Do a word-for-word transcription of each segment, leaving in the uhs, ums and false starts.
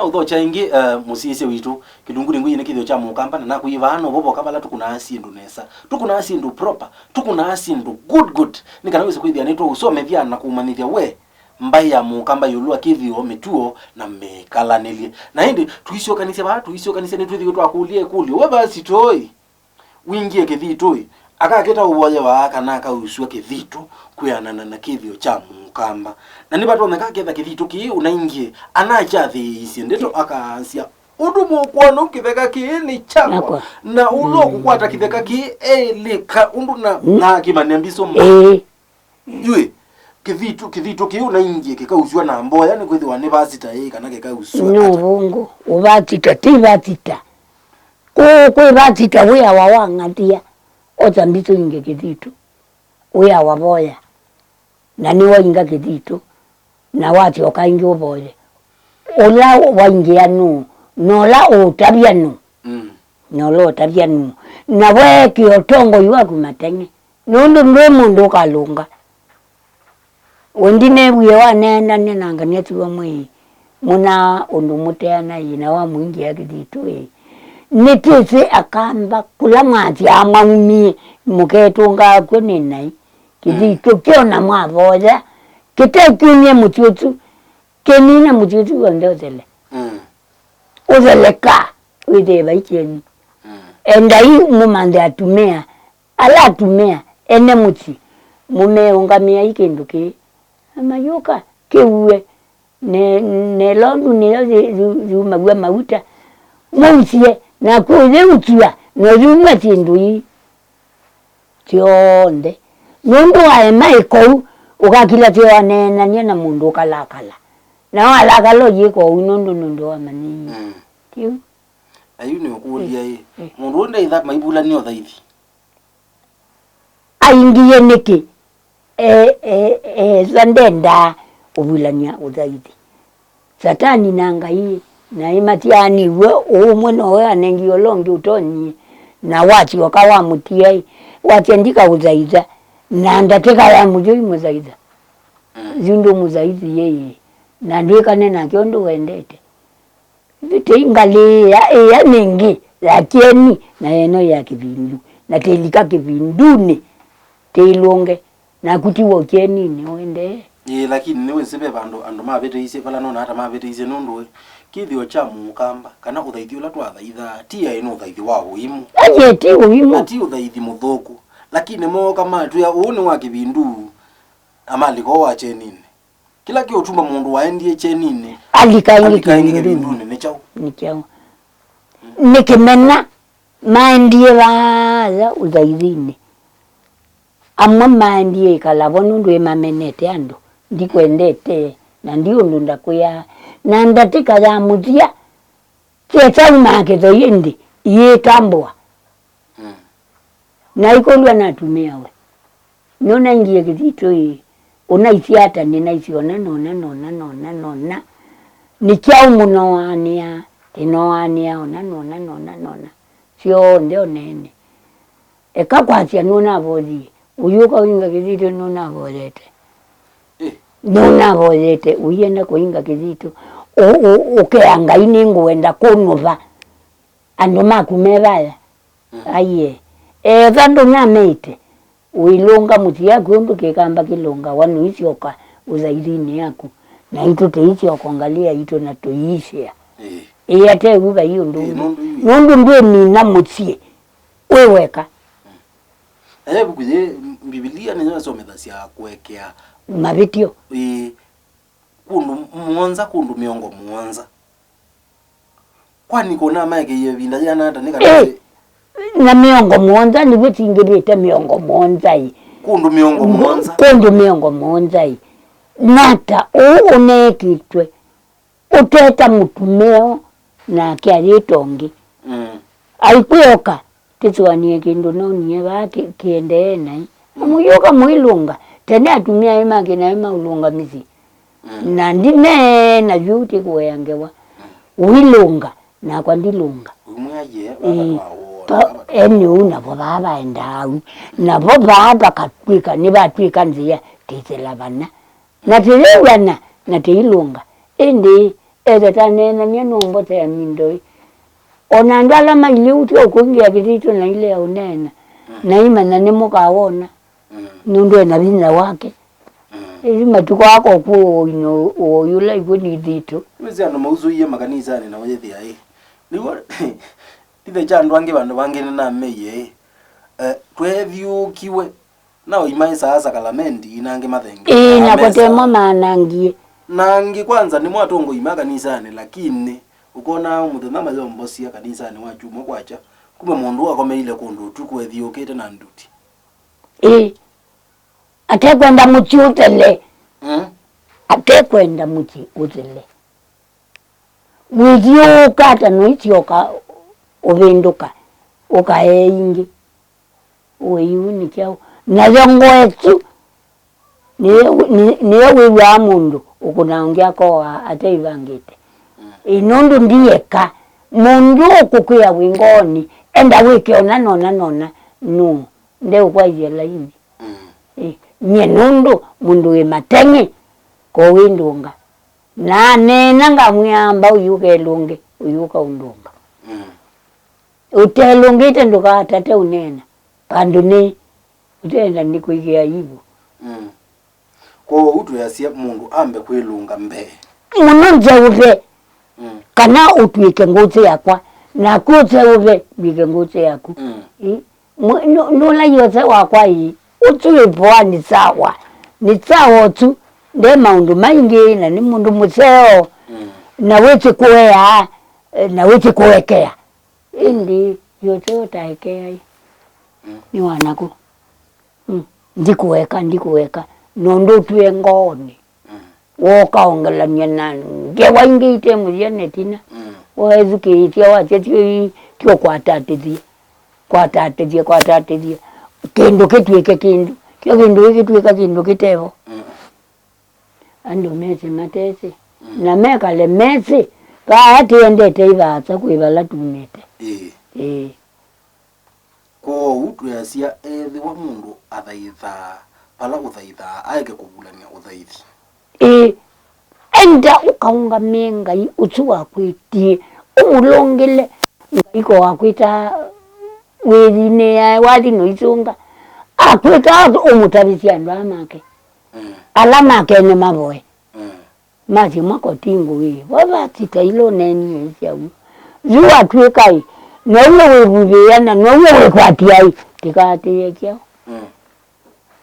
Ũthokya ĩngĩ, eh, mũsyaĩĩsya witũ, kĩlungu nĩ ngwĩie nĩ kĩthĩo kya mũkamba, na nakwĩie vaa novo voka vala tũkũnaa syĩndũ nesa. Tũkũnaa syĩndũ proper, tũkũnaa syĩndũ good good. Nĩ kana wĩse kwĩthĩa nĩtwaũsomethya na kũũmanyĩthya we mbaĩ ya mũkamba ĩũlũ wa kĩthĩo, mĩtuo, na mĩkalanĩlye. Na ĩndĩ, tũisyokanĩsya vaa, tũisyokanĩsya nĩtwĩthĩwe twakũlya ĩkũlyo, we vaa sitoi? Wingĩe kĩthitũ-ĩ, akakĩta ũvoyewa kana akausw'a kĩthitũ kwĩanana na kĩthĩo kya mũkamba. Na nĩvatonyeka aketha kĩthitũ kĩĩ ũnaingĩe, anakyathĩĩisye ndeto akaasya, "Ũndũ mũkwona ũu kĩtheka kĩĩ nĩ kyakwa, Nakwa. Na ũla ũkũkwata kĩtheka kĩĩ eĩlĩka ũndũ na, na akĩmanya mbisũ mba." Ĩĩ. Yu-ĩ, kĩthitũ, kĩthitũ kĩu na ingĩ kĩkausw'a na mboya, nĩkwĩthĩwa nĩ vasita ĩĩ kana kĩkausw'a nĩ ata? Ũvũngũ, ũvasita, ti vasita. Kũũ kwĩ vasita wĩawa wang'athĩa, osa mbisũ ingĩ kĩthitũ, wĩawa voya, na nĩwainga kĩthitũ, na wasyoka ĩngĩ ũvoye. Ũla waingĩa nũũ, na ũla ũũtavya nũũ? Mm. Na ũla ũũtavya nũũ? Na weekĩa ũtongoi waku mateng'e, nũndũ ndwĩ mũndũ ũkalũnga. We ndineewie waneenany'a na ngania tiwa mwĩĩ, mũna ũndũ mũteana ĩ, na wamũingĩa kĩthitũ ĩ. Nĩtwĩsĩ akamba kũla mwasyaa mwaumie, mũketũngaa kw'o nĩ naĩ. Kĩthitũ kyona mwavoya, kĩtekyumya mũsyĩ ũsu, kĩnina mũsyĩ ũsu w'onthe ũthele. Mm. Ũtheleka, wĩthĩe vai kyenyu. Mm. Endai mũmanthe atumĩa, ala atumĩa, ene mũsyĩ, mũmeũngamĩai kĩndũ kĩĩ. Na mayũka, kĩue, ne, nelondu nĩyo yĩ-, yu-, yumaw'a mauta. Mũusye, naku ũyĩusya, na ũyumw'a syĩndũ ii. Syonthe. Nũndũ waema ĩkou, ũkakila syo waneenany'a na mũndũ ũkalakala. Na walakala ũyĩka ũu nũndũ, nũndũ wamanyĩie. Mm. Kĩu. Na yu nĩũkũlya ĩ, eh, mũndũ ũyũ ndaitha maivulania ũthaithi? Aingie nĩkĩ? E, e, ethwa ndendaa ũvulany'a ũthaithi. Satani na Ngai, naĩ matiaanĩw'e ũũmwe, nowe anengie ũla ũngĩ ũtonyie, na wasyoka wamũtia-ĩ, wasya, "Ndikaũthaitha," na ndatĩka ya mũthya ũimũthaitha. Mm. Yu ndũmũthaithie ĩ, na ndwĩkane nake ũndũ wendete. Yu tei ngalĩ ĩya, ĩya nĩngĩ ya kyeni, na ĩno ya kĩvindu, na tĩlika kĩvindunĩ, tĩilũnge. Naku ti wa ũkyeninĩ ũendee. Ĩĩ, lakini nĩwĩsĩ ve vandũ andũ mavĩtĩisye, vala nonaa ta mavĩtĩisye, nũndũ ĩ, kĩthĩo kya mũkamba, kana ũthaithi ũla twathaithaa, ti aĩ nĩ ũthaithi wa ũimũ. Aye, ti ũimũ. Na ti ũthaithi mũthũku. Lakini mooka matwĩa, "Ũũ nĩ wa kĩvindu," na malika o wa kyeninĩ. Kĩla kĩũtuma mũndũ waendie kyeninĩ alika ĩngĩ alika ĩngĩ kĩvindunĩ. Kĩvindunĩ nĩ kyaũ? Nĩ kyaũ? Nĩ kĩmena. Maendie vaaya ũthaithinĩ. Amwe maendie ĩkala vo nũndũ ĩmamenete andũ, ndikwendete, na ndi ũndũ ndakwĩaa. Na ndatĩka ya mũthya, kyetaumaa kĩthoi ĩndĩ, iyĩtambũa. Mm. Na ikũlw'a na atumĩa we, nũnaingie kĩthitũ ĩĩ, ũnaisye ata? Nĩnaisye ona, nona, nona, nona, nona. Nĩ kyaũ mũnoanĩa? Tĩnoanĩa ona, nona, nona, nona. Syonthe o nene. Eka kwasya nũnavoyie, ũyũka ũinga kĩthitũ nũnavoyete. Eh. Nũnavoyete, ũienda kũinga kĩthitũ. Ũ-, ũ-, ũkea Ngai, nĩngũenda kũnũva andũ maku me vaya. Mm. Aiee. Ethwa ndũnameite, ũilũnga mũsyĩ yaku ũndũ kĩkamba kĩlũngawa, nũisyoka ũthaithinĩ yaku. Naitũ tũisyoka ngalĩ yaitũ na tũiisĩa. Ĩĩ. Ĩĩ, ate ũu vai ũndũ ũngĩ. Ĩĩ, nũndũ yu. Nũndũ ndwĩmina mũsyĩ wĩ weka. Mm. Na yo ĩvuku yĩ, Mbivilia nĩyo ĩsomethasya kũekea mavĩtyo. Ĩĩ. Kũndũ mũonza, kũndũ mĩongo mũonza. Kwani kũnamaekeie ĩvinda yĩana ata nĩ kana... Ĩ, na mĩongo mũonza nĩw'o tingĩvĩte mĩongo mũonza ĩ. Kũndũ mĩongo mũonza. Kũndũ mĩongo mũonza ĩ. Nata ũũ ũneekĩtwe, ũteta mũtumeo nake ayĩta ũngĩ. Mm. Aikwĩoka, tĩsũanĩe kĩndũ noonie vaa kĩ-, kĩendee naĩ. Mm. Mũyũka mũilũnga. Tene atumĩa aĩ make naĩ maũlũnga mĩsyĩ. Mm. Na ndineena vyũ tĩkũea ngewa. Mm. Ũilũnga, nakwa ndilũnga. Ũimwĩa ye, ĩĩ, vava twawoona, pa-, vava eni ũu navo vaa vaendaa au. Navo vaa vakatw'ĩka, nĩvatw'ĩka nzĩa, tĩsĩla vana. Na tĩyĩw'ana, na tĩilũnga. Ĩndĩ Ethwa taneenany'a nũmbotea mindoi. O na andũ ala mailyĩ ũtw'e ũkũingĩa kĩthitũ na ilea ũneena, mm, na imanya nĩmũkawona, mm, nũndũ ena vinya wake. Mm. Ĩthi matukũ aa koku ũina ũoi ũla ikw'ũ nĩ ithitũ. Wĩsĩ andũ mausũie makanisanĩ na ũyĩthĩa ĩ. Nĩw'o ithe kya andũ angĩ vandũ vangĩ nĩnameie ĩ. Eh, tweethyũũkiwe. Na oima ĩsaa sakalamenti, ĩna angĩ mathengee. Ĩĩ, na kote mo maanangie. Na angĩ kwanza nĩmo atongoi ma kanisanĩ, lakini ũkona mũthenya mayombosia kanisanĩ wa kyumwa kwakya, kumbe mũndũ ũũ akomeile kũndũ ũtukũ ethiũũkĩte na nduti. Ĩĩ. Atekwenda mũtĩ ũthele. Mm. Atekwenda mũtĩ ũthele. Wĩthiũũka ata noisyoka ũvĩndũka, ũkaee ĩngĩ. Ũĩ yu nĩ kyaũ? Nayo ngoo ĩsu nĩyo, nĩ-, nĩyo wĩw'aa mũndũ ũkũna ũngĩ akooa ateivangĩte. Mm. Ĩ, nũndũ ndieka mũndũ ũkũkwĩa wĩ ngoonĩ, enda wĩke ona nona nona, nũũ? Ndeũkwaĩthya lainĩ. Mm. Ĩ, nyie nũndũ mũndũ wĩ mateng'e, ko wĩndũnga. Na aneena ngamwĩa amba ũyũka ĩlũnge, ũyũka ũndũnga. Mm. Ũtelũngĩte ndũkatate ũneena, vandũ nĩ ũtenda nĩkwĩkĩa aibu. Mm. Kwoou twĩasya mũndũ ambe kwĩlũnga mbee. Mũno nzeũve, mm, kana ũtw'ĩke ngũsĩ yakwa, naku ũseũve ndw'ĩke ngũsĩ yaku. Mm. Ĩ, mwe-, nũ-, nũla yose wakwa ĩ, ũsu wĩ voa nĩ sawa. Nĩ sawa ũsu, nde maũndũ maingĩ, na nĩ mũndũ mũseo, mm, na wĩsĩ kũea, eh, na wĩsĩ kũekea. Ĩndĩ yose ũtaekeai, mm, nĩ wanakũ? Mm. Ndikũeka, ndikũeka. Nũndũ ũtwĩe ngoonĩ. Mm. Wooka ongelany'a na ngewa ingĩ ite mũthya na ĩtina. Mm. Weethukĩĩsya wasya, "Ti ũi, ti ũkwatatĩthye. Kwatatĩthye, kwatatĩthye. Kĩndũ kĩtw'ĩke kĩndũ. Kyo kĩndũ gĩkĩtw'ĩka kĩndũ kĩtevo." Mm. Andũ mesĩ matesĩ. Mm. Na mekale mesĩ. Vaa tĩendete ĩvaasa kwĩ vala tumĩte. Ĩĩ. Ĩĩ. Kwoou twĩasya, ethĩwa mũndũ athaithaa vala ũthaithaa, aeke kũvulany'a ũthaithi. Ĩĩ, enda ũkaũngamĩe Ngai ũsu wakwĩtie, ũmũlũngĩle. Ngai ko wakwĩtaa wĩthinĩae wathi noisunga, akwĩtaa ũmũtavĩsye andũ aa make, mm, ala make nĩmavoe. Mm. Matthew Makotingu ĩ, vava sita ila ũneenie syaw'o. Yu watw'ĩka ĩ, now'o wĩvuvĩĩa na now'o wĩkwatĩa ĩ, ndĩkaatĩĩe kyaũ. Mm.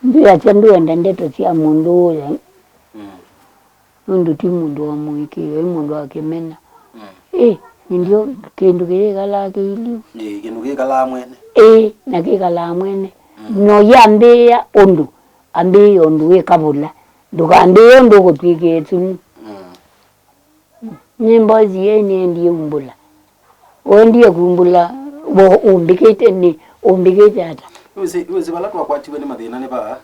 Ndwĩasya ndwenda ndeto sya mũndũ ũũ, mm, nũndũ ti mũndũ wa mũĩkĩĩo, ĩ mũndũ wa kĩmena. Mm. Ĩ, nĩ ndio kĩndũ kĩyĩkalaa kĩiliu. Ĩ, kĩndũ kĩkalaa mwene. Ĩ, na kĩkalaa mwene. Mm. No yambĩĩa ũndũ, ambĩĩa ũndũ wĩ kavũla. Ndũkambĩĩe ũndũ ũkũtw'ĩkĩe sumu. Mm. Nĩ mbosi ĩ nĩendie umbũla. Wendie kumbũla, wo ũmbĩkĩte nĩ, ũmbĩkĩte ata? Wĩsĩ, wĩsĩ vala twakwatiwe nĩ mathĩna nĩ vaa.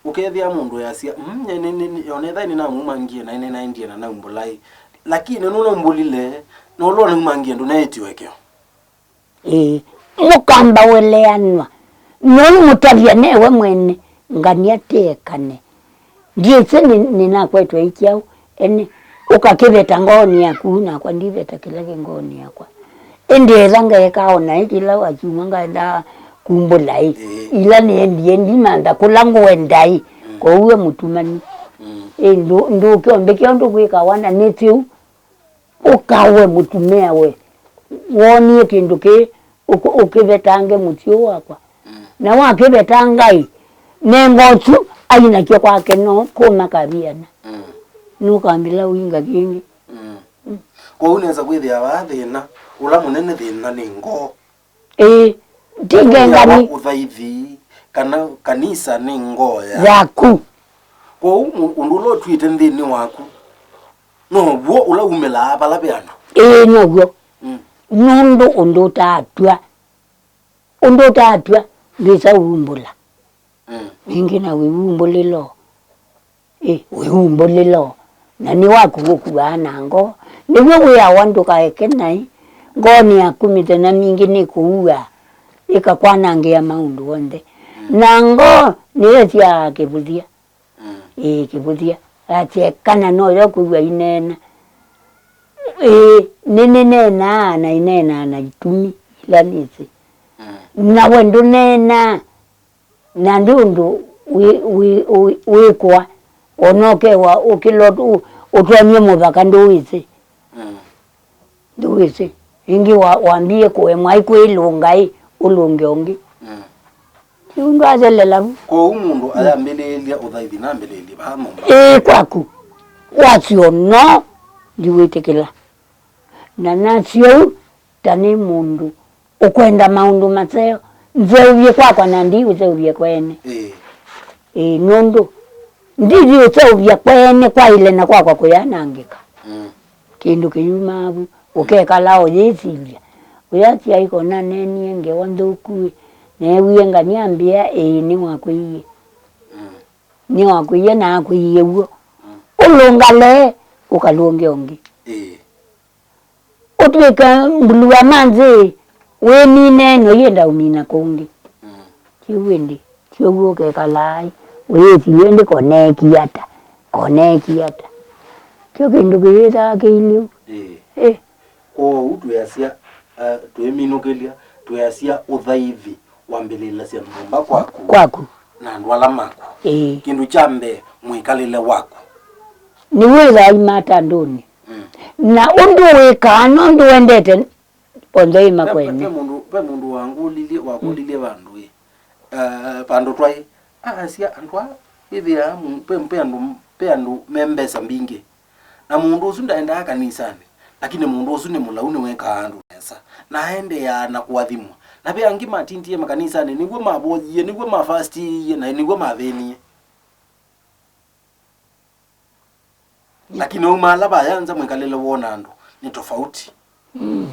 Ũkethĩa mũndũ yasya, "Mm, nye nĩ, nĩ, nĩ, onetha nĩnamũmangie na nĩnaendie na naumbũla ĩ. Lakini nũnaumbũlile, na ũla ũnaumangie ndũneĩtye ũekeo." Ĩĩ, mũkamba ũeleanwa. Nũmũtavya newe mwene, ngania tĩekane. Ndyĩsĩ nĩ, nĩnakwetwe ĩ kyaũ, ene, ũkakĩveta ngoonĩ yaku, nakwa ndiveta kĩla kĩ ngoonĩ yakwa. Ĩndĩ etha ngeeka o naĩ kĩla wa kyumwa ngaendaa kumbũla ĩ. Ĩĩ. Ila nĩendie ndimantha kũla ngũenda ĩ. Mm. Kwoou e mũtumani. Mm. Ĩ, ndũ-, ndũkyombĩkĩa ũndũ kwĩkawa na nĩsĩ ũu. Ũkawe mũtumĩa we, woonie kĩndũ kĩĩ, ũkũ-, ũkĩvetange mũsyĩ ũũ wakwa. Mm. Na wakĩvetanga ĩ, nenga ũsu ainakyo kwake no kũma kaviana. Mm. Nũkambĩla ũinga kĩngĩ. Mm. Mm. Kwoou nesa kwĩthĩa vaa thĩna, ũla mũnene thĩna nĩ ngoo. Ĩĩ, ti ngengani. Ũthaithi kana kanisa nĩ ngoo ya- yaku. Kwoou mũ-, ũndũ ũla ũtw'ĩte nthĩnĩ waku, now'o ũla umĩlaa vala ve andũ. Ĩĩ, now'o. Mm. Nũndũ ũndũ ũtaatw'a, ũndũ ũtaatw'a, ndwĩsa uumbũla. Mm. Ningĩ na wĩumbũlĩlo. Ĩ, wĩumbũlĩlo, na nĩ waku ũkuaa na ngoo. Nĩw'o wĩawa ndũkaeke naĩ ngoonĩ yaku mĩthenya mingĩ nĩkũua, ĩkakwanangĩa maũndũ onthe. Mm. Na ngoo nĩyo ĩsyaa kĩvũthya. Mm. Ĩ, kĩvũthya. Asyekana noyo kwĩw'a ineena. Ĩĩ, nĩnĩneenaa na ĩneenaa na itumi ila nĩsĩ. Mm. Na we ndũneenaa, na ndĩ ũndũ wĩ, wĩ, wĩ, wĩkwa, o na ũkewa ũkĩlot-, ũ-, ũtwanie mũvaka ndũwĩsĩ. Mm. Ndũwĩsĩ. Ĩngĩ wa-, wambie kũemwa ĩ kwĩlũnga ĩ, ũlũnge ũngĩ. Mm. Kĩu ndwathelela vu. Kwoou mũndũ ayambĩlĩĩlya ũthaithi nambĩlĩĩlye vaa nyũmba. Ĩĩ, kwaku. Wasyo no, ndiwĩtĩkĩla. Na nasyo ũu, ta nĩ mũndũ ũkwenda maũndũ maseo, nzeũvye kwakwa na ndiũseũvye kweene. Ĩĩ. Ĩĩ, nũndũ ndithi ũseũvya kweene kwaĩle na kwakwa kũyanangĩka. Mm. Kĩndũ kĩyumaa vu, ũkekala ũyĩsilya. Ũyasya ĩkona neenie ngewa nthũku ĩ, neewie ngany'a mbĩa ĩĩ nĩwakwĩie. Mm. Nĩwakwĩie na akwĩie w'o. Mm. Ũlũngale, ũkalũnge ũngĩ. Ĩĩ. Ũtw'ĩke mbuluwa ma nzĩ, wĩmine, no yenda ũmina kũngĩ. Mm. Kĩu ĩndĩ, kyoguo ũkekalaa, ũyĩsiw'e ĩndĩ koneekie ata, koneekie ata. Kyo kĩndũ kĩyĩthaa kĩilyĩ. Ĩĩ. Ĩ. Kwoou twĩasya, eh, twĩminũkĩlya, twĩasya ũthaithi wambĩlĩĩlasya nyũmba kwaku. Kwaku. Na andũ ala maku. Ĩĩ. Kĩndũ kya mbee, mwĩkalĩle waku. Nĩw'o ĩthaima atandũnĩ. Mm. Na ũndũ wĩkaa, nũndũ wendete onthe ĩ makwene. Ve, ve mũndũ, ve mũndũ wangũlilye, wakũlilye vandũ ĩ, eh, vandũ twaĩ, aasya andũ aa wĩthĩaa mu-, ve, ve andũ, ve andũ me mbesa mbingĩ. Na mũndũ ũsu ndaendaa kanisanĩ, lakini mũndũ ũsu nĩ mũlau, nĩwekaa andũ nesa, na aendeeaa na kũathimwa. Na ve angĩ matindie makanisanĩ, nĩw'o mavoyie, nĩw'o mafastiie, na nĩw'o mathĩnie. Lakini aumaala vaya nza, mwĩkalĩle woo na andũ nĩ tofauti. Mm.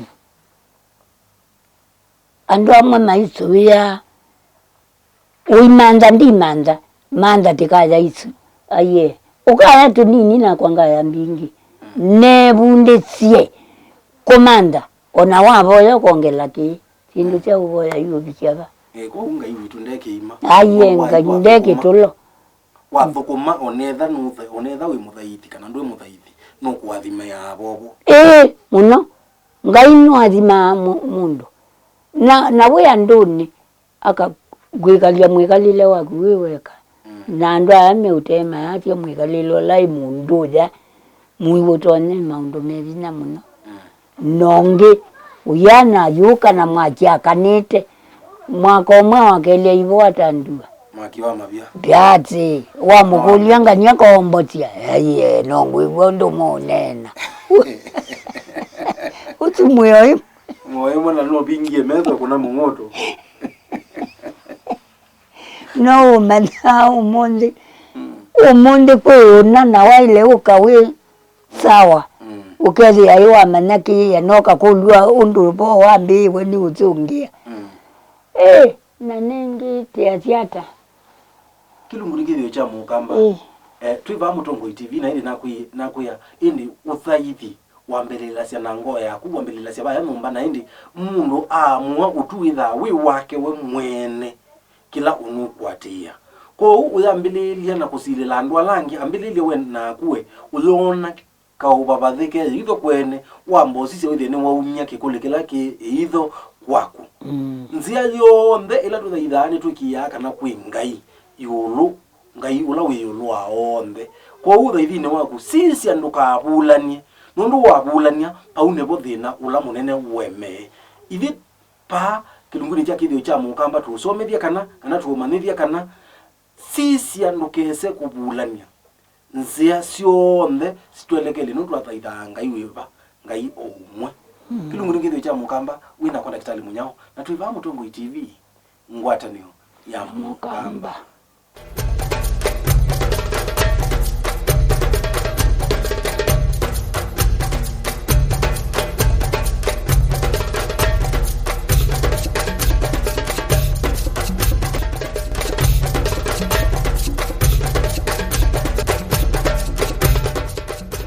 Andũ amwe maisũvĩaa ũimantha, ndimantha, mantha tĩkaya isu. Aiee, ũkaya tũnini nakwa ngaya mbingĩ. Neevundĩsye kũmantha, o na wavoya ũkongela kĩĩ. Syĩndũ sya ũvoya iũvikya va? Ĩĩ, kwoou Ngai witũ nde kĩima. Aiee, Ngai nde kĩtũlo. Wathũkũma, onetha nũtha-, onetha wĩ mũthaithi kana ndwĩ mũthaithi, nũkũathimĩaa vovo. Ĩĩ, mũno. Ngai nũathimaa mũ-, mũndũ. Na, na wĩ andũnĩ, akakwĩkalya mwĩkalĩle waku wĩ weka. Mm. Na andũ aya meũtee mayasya mwĩkalĩle ũla ĩ mũndũ ũya, mũi ũtonye maũndũ me vinya mũno. Mm. Na ũngĩ, ũyana ayũka na mwaki akanĩte. Mwaka ũmwe wakelya ivo atandua. Mwaki wa mavia. Ndati, wamũkũlya ngany'a kombotya. Aiee, no ngwĩw'a ũndũ mũũneena. Ũsu mwĩo ĩ. Mwĩo ĩmwe na nũvingie metho kũna mũng'ũtũ. No ũmanyaa ũmũnthĩ. Mm. Ũmũnthĩ kwĩ ũna na waĩle ũka wĩ sawa. Mm. Ũkethĩa ĩ wamanya kĩĩa, no kakũlw'a ũndũ vo wambĩĩwe nĩ ũsũngĩa. Mm. Ĩ, na nĩngĩ tĩasya ata? Kĩlungu nĩ kĩthĩo kya mũkamba. Ĩ. Eh, twĩ vaa Mũtongoi T V, na ĩndĩ nakwĩ-, nakwĩa, ĩndĩ ũthaithi wambĩlĩlasya na ngoo yaku, wambĩlĩlasya vaya nyũmba, na ĩndĩ mũndũ aamũa ũtwi wĩthaa wĩ wake we mwene kĩla ũnũkũatĩĩa. Kwoou ũyambĩlĩĩlya na kũsilĩla andũ ala angĩ, ambĩlĩĩlya we naku we ũyona kaũvavathĩke ĩitho kwene, wambosisya wĩthĩe nĩwaumya kĩkũlĩ kĩla kĩ ĩitho kwaku. Mm. Nzĩa yonthe ĩla tũthaithaa nĩtwĩkĩĩaa kana kwĩ Ngai ĩũlũ, Ngai ũla wĩ ĩũlũ wa onthe. Kwoou ũthaithinĩ waku, sisya ndũkavulany'e, nũndũ wavulany'a, vau nĩvo thĩna ũla mũnene ũemee. Ithyĩ vaa kĩlungunĩ kya kĩthĩo kya mũkamba tũũsomethya kana, kana tũũmanyĩthya kana, sisya ndũkese kũvulany'a. Nzĩa syonthe sitwelekelye nũndũ twathaithaa Ngai wĩva? Ngai o ũmwe. Mm. Kĩlungunĩ kĩthĩo kya mũkamba, wĩ nakwa Ndakĩtalĩ Mũnyao, na twĩ vaa Mũtongoi T V, ngwatanĩo ya mũkamba. Mũkamba.